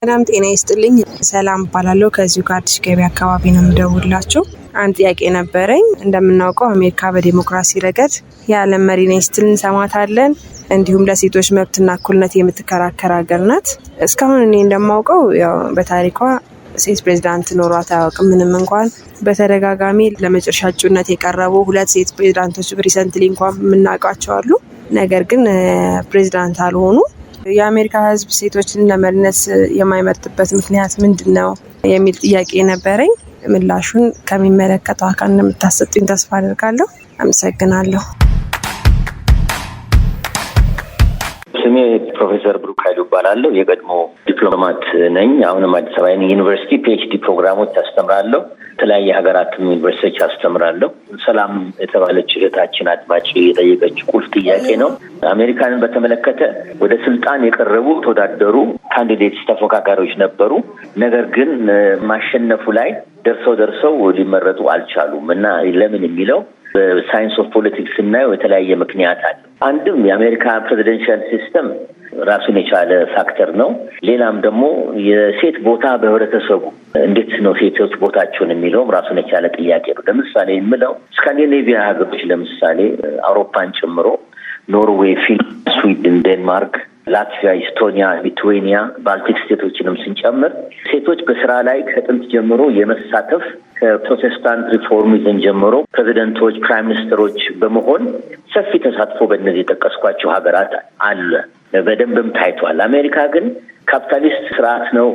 ሰላም ጤና ይስጥልኝ። ሰላም እባላለሁ። ከዚሁ ከአዲስ ገበያ አካባቢ ነው የምደውላችሁ። አንድ ጥያቄ ነበረኝ። እንደምናውቀው አሜሪካ በዲሞክራሲ ረገድ የዓለም መሪ ነኝ ስትል እንሰማታለን። እንዲሁም ለሴቶች መብትና እኩልነት የምትከራከር ሀገር ናት። እስካሁን እኔ እንደማውቀው ያው በታሪኳ ሴት ፕሬዚዳንት ኖሯት አያውቅም። ምንም እንኳን በተደጋጋሚ ለመጨረሻ እጩነት የቀረቡ ሁለት ሴት ፕሬዚዳንቶች recently እንኳን የምናውቃቸው አሉ። ነገር ግን ፕሬዚዳንት አልሆኑ። የአሜሪካ ሕዝብ ሴቶችን ለመሪነት የማይመርጥበት ምክንያት ምንድን ነው የሚል ጥያቄ ነበረኝ። ምላሹን ከሚመለከተው አካል እንደምታሰጡኝ ተስፋ አደርጋለሁ። አመሰግናለሁ። ስሜ ፕሮፌሰር ብሩክ ኃይሉ እባላለሁ። የቀድሞ ዲፕሎማት ነኝ። አሁንም አዲስ አበባ ዩኒቨርሲቲ PhD ፕሮግራሞች አስተምራለሁ። የተለያየ ሀገራትም ዩኒቨርሲቲዎች አስተምራለሁ። ሰላም የተባለች እህታችን አድማጭ የጠየቀች ቁልፍ ጥያቄ ነው። አሜሪካንን በተመለከተ ወደ ስልጣን የቀረቡ ተወዳደሩ candidates ተፎካካሪዎች ነበሩ። ነገር ግን ማሸነፉ ላይ ደርሰው ደርሰው ሊመረጡ አልቻሉም እና ለምን የሚለው በ science of politics ስናየው የተለያየ ምክንያት አለ። አንድም የአሜሪካ presidential system ራሱን የቻለ factor ነው። ሌላም ደግሞ የሴት ቦታ በህብረተሰቡ እንዴት ነው ሴቶች ቦታቸውን የሚለውም ራሱን የቻለ ጥያቄ ነው። ለምሳሌ የምለው ስካንዲኔቪያ ሀገሮች ለምሳሌ አውሮፓን ጨምሮ ኖርዌይ፣ ፊንላንድ፣ ስዊድን፣ ዴንማርክ፣ ላትቪያ፣ ኢስቶኒያ፣ ሊትዌኒያ፣ ባልቲክ state ኦችንም ስንጨምር ሴቶች በስራ ላይ ከጥንት ጀምሮ የመሳተፍ ከፕሮቴስታንት reformism ጀምሮ ፕሬዚደንቶች፣ prime minister ኦች በመሆን ሰፊ ተሳትፎ በእነዚህ የጠቀስኳቸው ሀገራት አለ፣ በደንብም ታይቷል። አሜሪካ ግን ካፒታሊስት ስርዓት ነው።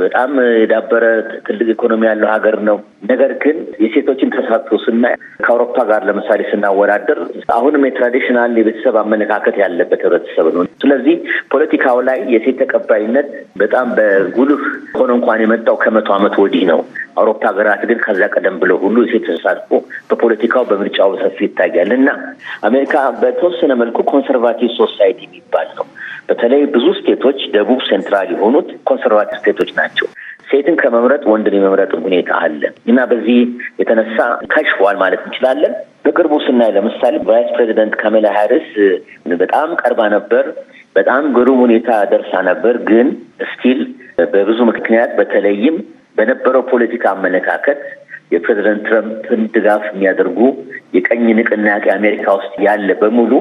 በጣም የዳበረ ትልቅ ኢኮኖሚ ያለው ሀገር ነው። ነገር ግን የሴቶችን ተሳትፎ ስናይ ከአውሮፓ ጋር ለምሳሌ ስናወዳደር አሁንም የ traditional የቤተሰብ አመለካከት ያለበት ህብረተሰብ ነው። ስለዚህ ፖለቲካው ላይ የሴት ተቀባይነት በጣም በጉልህ ሆኖ እንኳን የመጣው ከ100 ዓመት ወዲህ ነው። አውሮፓ ሀገራት ግን ከዛ ቀደም ብለው ሁሉ የሴት ተሳትፎ በፖለቲካው በምርጫው በሰፊ ይታያል እና አሜሪካ በተወሰነ መልኩ conservative society የሚባል ነው። በተለይ ብዙ state ኦች ደቡብ central የሆኑት conservative state ኦች ናቸው። ሴትን ከመምረጥ ወንድን የመምረጥ ሁኔታ አለ እና በዚህ የተነሳ ከሽፏል ማለት እንችላለን። በቅርቡ ስናይ ለምሳሌ vice president ካሜላ ሃሪስ በጣም ቀርባ ነበር። በጣም ግሩም ሁኔታ ደርሳ ነበር። ግን still በብዙ ምክንያት በተለይም በነበረው ፖለቲካ አመለካከት የፕሬዚደንት ትረምፕን ድጋፍ የሚያደርጉ የቀኝ ንቅናቄ አሜሪካ ውስጥ ያለ በሙሉ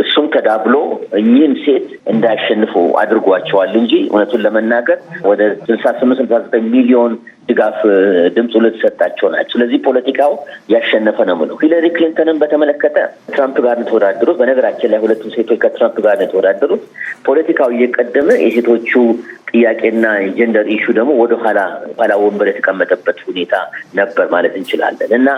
እሱም ተዳብሎ እኚህን ሴት እንዳያሸንፉ አድርጓቸዋል እንጂ እውነቱን ለመናገር ወደ 68 69 ሚሊዮን ድጋፍ ድምፅ ለተሰጣቸው ናቸው። ስለዚህ ፖለቲካው ያሸነፈ ነው የምለው። ሂለሪ ክሊንተንን በተመለከተ ትራምፕ ጋር ነው የተወዳደሩት። በነገራችን ላይ ሁለቱም ሴቶች ከትራምፕ ጋር ነው የተወዳደሩት። ፖለቲካው እየቀደመ የሴቶቹ ጥያቄና የ gender issue ደግሞ ወደ ኋላ ኋላ ወንበር የተቀመጠበት ሁኔታ ነበር ማለት እንችላለን። እና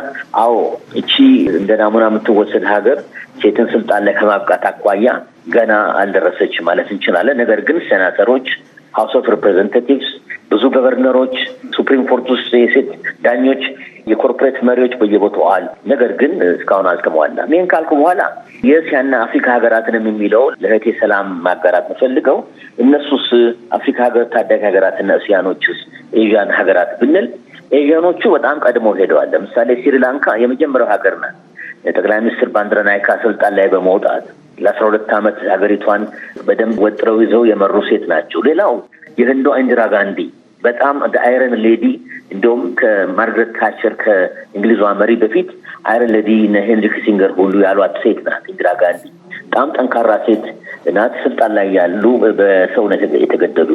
አዎ፣ እቺ እንደ ናሙና የምትወሰድ ሀገር ሴትን ስልጣን ላይ ከማብቃት አኳያ ገና አልደረሰችም ማለት እንችላለን። ነገር ግን ሴናተሮች፣ House of Representatives፣ ብዙ governor ኦች፣ Supreme Court ውስጥ የሴት ዳኞች፣ የ corporate መሪዎች በየቦታው አሉ። ነገር ግን እስካሁን አልተሟላም። ይህን ካልኩ በኋላ የእስያና አፍሪካ ሀገራትንም የሚለው ለእህቴ ሰላም ማጋራት የምፈልገው እነሱስ አፍሪካ ሀገር ታዳጊ ሀገራትና እስያኖችስ Asian ሀገራት ብንል Asian ኦቹ በጣም ቀድመው ሄደዋል። ለምሳሌ ሲሪላንካ የመጀመሪያው ሀገር ናት። ጠቅላይ ሚኒስትር ባንዳራናይካ ስልጣን ላይ በመውጣት ለ12 ዓመት ሀገሪቷን በደንብ ወጥረው ይዘው የመሩ ሴት ናቸው። ሌላው የህንዷ ኢንዲራ ጋንዲ በጣም iron lady፣ እንዲሁም ከማርግሬት ታቸር ከእንግሊዟ መሪ በፊት iron lady እነ ሄንሪ ኪሲንገር ሁሉ ያሏት ሴት ናት። ኢንዲራ ጋንዲ በጣም ጠንካራ ሴት ናት። ስልጣን ላይ ያሉ በሰውነት የተገደሉ።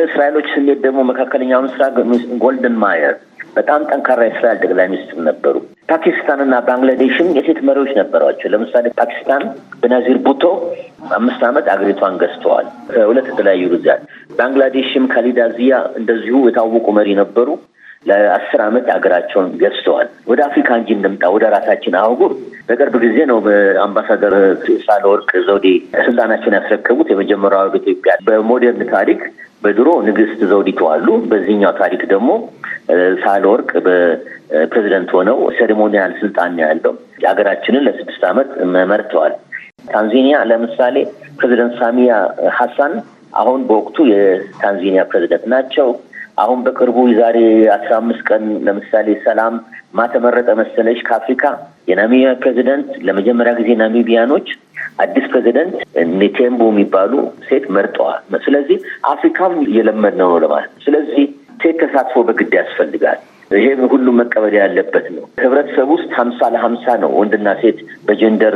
እስራኤሎች ስንሄድ ደግሞ መካከለኛው ምስራቅ ጎልዳ ማየር በጣም ጠንካራ የእስራኤል ጠቅላይ ሚኒስትር ነበሩ። ፓኪስታንና ባንግላዴሽም የሴት መሪዎች ነበሯቸው። ለምሳሌ ፓኪስታን ቤናዚር ቡቶ 5 ዓመት አገሪቷን ገዝተዋል፣ ከሁለት የተለያዩ ጊዜያት። ባንግላዴሽም ካሊዳ ዚያ እንደዚሁ የታወቁ መሪ ነበሩ። ለ10 ዓመት ሀገራቸውን ገዝተዋል። ወደ አፍሪካ እንጂ እንምጣ፣ ወደ ራሳችን አህጉር በቅርብ ጊዜ ነው በአምባሳደር ሳህለወርቅ ዘውዴ ስልጣናቸውን ያስረከቡት። የመጀመሪያው በኢትዮጵያ በ modern ታሪክ፣ በድሮ ንግስት ዘውዲቱ አሉ። በዚህኛው ታሪክ ደግሞ ሳህለወርቅ በፕሬዚደንት ሆነው ceremonial ስልጣን ያለው ሀገራችንን ለ6 ዓመት መርተዋል። ታንዛኒያ ለምሳሌ ፕሬዚደንት ሳሚያ ሀሳን አሁን በወቅቱ የታንዛኒያ ፕሬዚደንት ናቸው። አሁን በቅርቡ የዛሬ 15 ቀን ለምሳሌ ሰላም ማን ተመረጠ መሰለሽ? ከአፍሪካ የናሚቢያ ፕሬዚደንት፣ ለመጀመሪያ ጊዜ ናሚቢያኖች አዲስ ፕሬዚደንት ኔቴምቦ የሚባሉ ሴት ሴት መርጠዋል። ስለዚህ አፍሪካም እየለመድነው ነው ለማለት ነው። ስለዚህ ሴት ተሳትፎ በግድ ያስፈልጋል። ይሄ ሁሉም መቀበል ያለበት ነው። ህብረተሰብ ውስጥ 50 ለ50 ነው ወንድና ሴት በ gender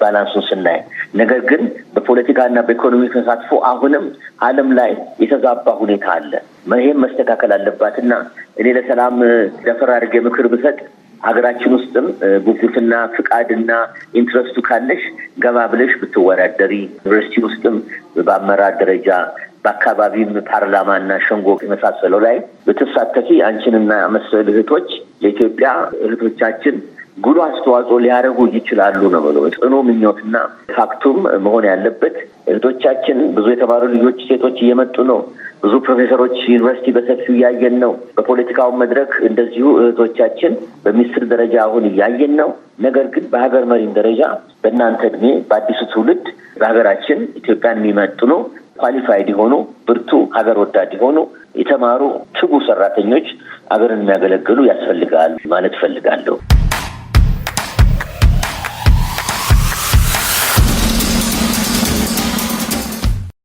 balance ኡን ስናይ። ነገር ግን በፖለቲካና በኢኮኖሚ ተሳትፎ አሁንም ዓለም ላይ የተዛባ ሁኔታ አለ። ይሄም መስተካከል አለባትና እኔ ለሰላም ደፈር አድርጌ ምክር ብሰጥ፣ ሀገራችን ውስጥም ጉጉትና ፍቃድና interest ኡ ካለሽ ገባ ብለሽ ብትወዳደሪ፣ ዩኒቨርሲቲ ውስጥም በአመራር ደረጃ፣ በአካባቢም ፓርላማና ሸንጎ የመሳሰለው ላይ ብትሳተፊ፣ አንቺንና መሰል እህቶች ለኢትዮጵያ እህቶቻችን ጉልህ አስተዋጽኦ ሊያደርጉ ይችላሉ ነው ብሎ ጽኑ ምኞትና fact ኡም መሆን ያለበት። እህቶቻችን ብዙ የተማሩ ልጆች ሴቶች እየመጡ ነው። ብዙ ፕሮፌሰሮች ዩኒቨርሲቲ በሰፊው እያየን ነው። በፖለቲካው መድረክ እንደዚሁ እህቶቻችን በሚኒስትር ደረጃ አሁን እያየን ነው። ነገር ግን በሀገር መሪም ደረጃ በእናንተ እድሜ በአዲሱ ትውልድ በሀገራችን ኢትዮጵያን የሚመጥኑ qualified የሆኑ፣ ብርቱ፣ ሀገር ወዳድ የሆኑ፣ የተማሩ፣ ትጉ ሰራተኞች፣ ሀገርን የሚያገለግሉ ያስፈልጋል ማለት እፈልጋለሁ።